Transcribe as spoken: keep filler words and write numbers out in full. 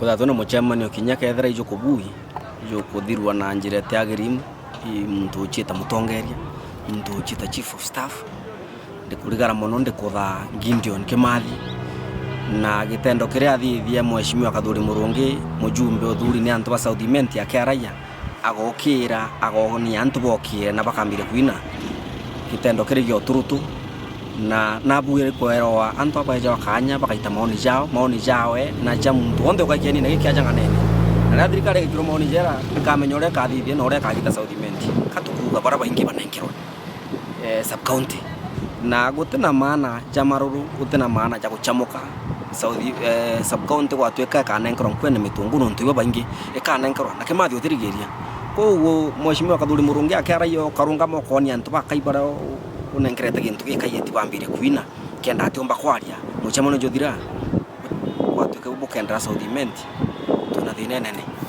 Kwithirwa twina mucemanio kinya kethira ijukubui, ijukuthirwa na njira itiagiriru, i muntu uciita mutongeria, muntu uciita chief of staff. Ndikurigara mono ndikutha Gideon Kimathi, na gitendo kiria athithia Mheshimiwa Kathuri Murungi, mujumbe uthuri ni antu ba South Imenti akiaraia, agokira, agonia antu bokire na bakambire kwina. Gitendo kiri gia uturutu, na nabuire kweroa antu abeejawa kaanya bakaita maoni jao, maoni jawe na ja muntu wonthe ukaikia kiina giki ajanganene. Na riria thirikari igekirwa maoni jera, ikamenya uria ikathithia na uria ikagita South Imenti. Ka tukuuga baria baingi banenkerwa, eh, sub county. Na guti na maana ja maruru, guti na maana ja gucamuka. South, eh, sub county gwatuika ikanenkerwa Nkuene Mitungu nontu ibo baingi ikanenkerwa, na Kimathi utirigiria. Kwoguo Mheshimiwa Kathuri Murungi akiaraia ukarungama ukonia antu bakai baria u-, unenkerete gintu gikai eti bambire kwina, kenda atiumba kwaria, mucemanio juthira, gwatuika bukendera South Imenti, twina thina inene.